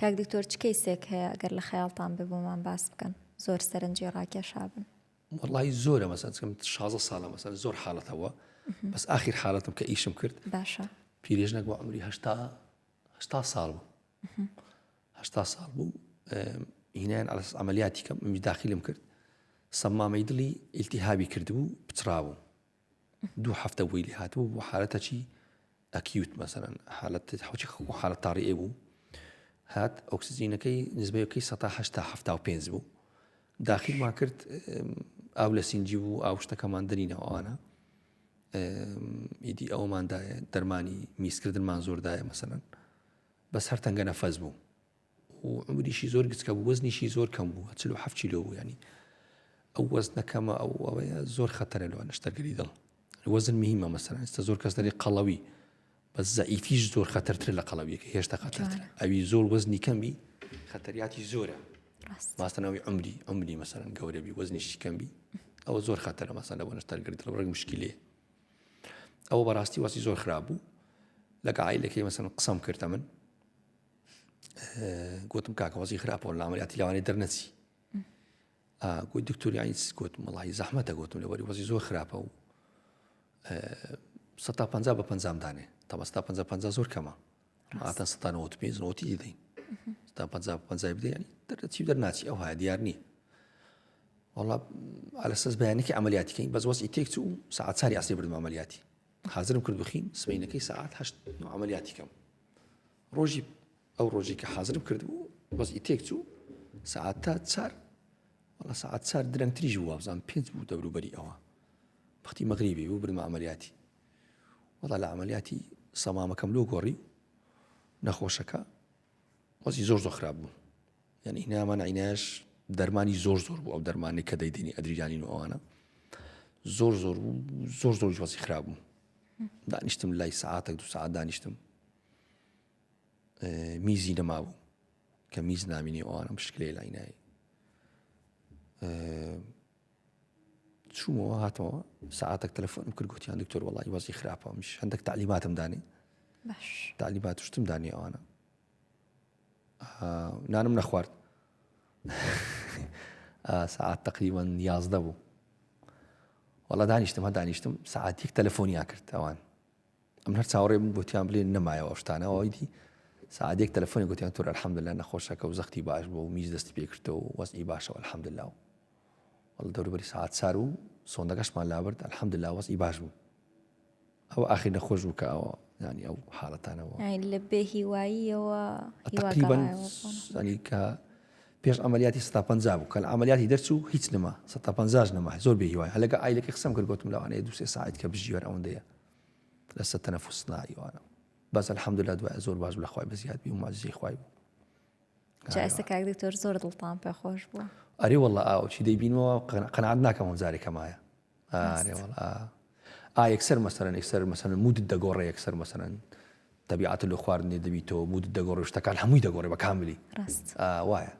کاک دکتۆر چ کەیسێک هەیە ئەگەر لە خەیاڵتان بێ بۆمان باس بکەن زۆر سەرنجی ڕاکێشابن؟ وەڵی زۆرە مەسەن چکم 16 ساڵە مەسەن زۆر حاڵەتەوە بەس ئاخیر حاڵەتم کە ئیشم کرد باشە پیرێژنێک بۆ عمری هەشتا هەشتا ساڵ بوو هەشتا ساڵ بوو هینایان ئەلەس عملیاتی کەم ئەمی داخلم کرد سەمامەی دڵی ئیلتیهابی کردبوو پچڕابوو دوو هەفتە بووی لێ هاتبوو بۆ حالەتەکی ئەکیوت مەسەرەن حالەت حوچی حالەت تاڕی بوو هات ئۆکسجینەکەی نزبەکەی 1970 بوو داخیلمان کرد ئاو لە سینجی بوو ئاو شتەکەمان دەرینەوە ئەوانە ئیدی ئەوماندایە دەرمانی میزکردنمان زۆردایە مەسەرەن بەس هەر تەنگە نەفەس بوو و عمریشی زۆر گچکە بوو وەزنیشی زۆر کەم بوو 47 کیلۆ بوو ینی ئەو وەزنە کەمە ئەو ئەوەیە زۆر خەتەرە لەوە نەشتەرگەری دڵ وەزن مهمە مەسەلەن ئێستا زۆر کەس دەری قەڵەوی بەس زەعیفیش زۆر خەتەرترە لە قەڵەویەکە هێشتا خەتەرترە ئەوی زۆر وەزنی کەمی خەتەریاتی زۆرە ماستەنەوەی عمری عمری مەسەلەن گەورەبی وەزنیشی کەمبی ئەوە زۆر خەتەرە مەسەلەن لە بۆ نەشتەرگەری دڵ ڕێک مشکلەیە ئەوە بەڕاستی وەسی زۆر خراپ بوو لەگە عیلەکەی مەسەن قسەم کردە من گوتم کاکە وەزی خراپەوە لە عملیاتی لەوانەیە دەرنەچی گوت دکتۆر یانی چ گوتم وەڵی زەحمەتە گوتم لەبەری وەزی زۆر خراپە و سە پ بە پەنجام دانێ تەمەستا پ پ زۆر کەمە ئاتە سە 95 نۆتی دەین تا پ پ بدەین ینی دەرچی دەرناچی ئەو ها دیار نییە وەڵا على سەس بەیانێکی عملیاتیکەین بەس وەسی تێک چوو ساعت چاری ئاسی بردم عملیاتی حاضرم کرد بخین سبینەکەی ساعت هەشت عملیاتیکەم ڕۆژی ئەو ڕۆژی کە حازرم کردبوو وەزعی تێک چوو سەعات تا چار وەڵا سەعات چار درەنگتریش بوو وابزانم پێنج بوو دەوروبەری ئەوە وەختی مەغریبی بوو بردمە عەمەلیاتی وەڵا لە عەمەلیاتی سەمامەکەم لۆ گۆڕی نەخۆشەکە وەزی زۆر زۆر خراپ بوو یعنی هینامان عینایش دەرمانی زۆر زۆر بوو ئەو دەرمانی کە دەیدەینی ئەدریجانین و ئەوانە زۆر زۆر بوو زۆر زۆر وەزی خراپ بوو دانیشتم لای سەعاتێک دو سەعات دانیشتم میزی نەمابوو کە میز نامینی ئەوانە مشکلەیە لای نای چوومەوە هاتەوە ساعتێک تەلەفۆنم کرد گوتیان دکتۆر وەڵی وەزی خراپە مش هەندێک تعلیماتم دانێ تعلیمات شتم دانێ ئەوانە نانم نەخوارد ساعت تقریبا یازدە بوو وەڵا دانیشتم هە دانیشتم ساعتێک تەلەفۆنیان کرد ئەوان ئەمن هەر چاوەڕێ بووم گوتیان بلێ نەمایەوە ئەو شتانە ئەوەی دی سەعات یەک تەلەفۆنی گوتیان تۆر الحمدلله نەخۆشەکە و زەختی باش بوو و میز دەستی پێ کردەوە و وەزعی باشەوە الحمدلله و وەڵا دەوروبەری سەعات چار و سۆندەکەشمان لابرد الحمدلله وەزعی باش بوو ئەوە ئاخیر نەخۆش بوو کە ئەوە ینی ئەو حاڵەتانەوە یانی لە بێ هیواییەوە هیوا تقریبا گەڕایەوە بۆ نەخۆش. ینی کە پێش عملیاتی 150 بوو کە لە عملیاتی دەرچوو هیچ نەما 150 نەما زۆر بێ هیوای هەلەگە ئایلەکەی قسەم کرد گوتم لەوانەیە دوو سێ ساعت کە بژی هەر ئەوەندەیە لەسەر تەنەفوس نایوانە بەس الحمدلله دوای زۆر باش بوو لە خوای بەزیاد بی و معجزەی خوای بوو جا ئێستا کاک دکتۆر زۆر دڵتان پێ خۆش بووە ئەرێ والله ئاو چی دەیبینمەوە قەناعەت ناکەم ئەم جارێکە مایە ئارێ والله ئا یەکسەر مەسەرەن یەکسەر مەسەرەن مودت دەگۆڕێ یەکسەر مەسەرەن تەبیعەت لە خواردنێ دەبیتەوە مودت دەگۆڕێ شتەکان هەمووی دەگۆڕێ بە کاملی ڕاست وایە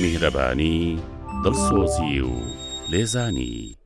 میهرەبانی، دڵسۆزی و لێزانی.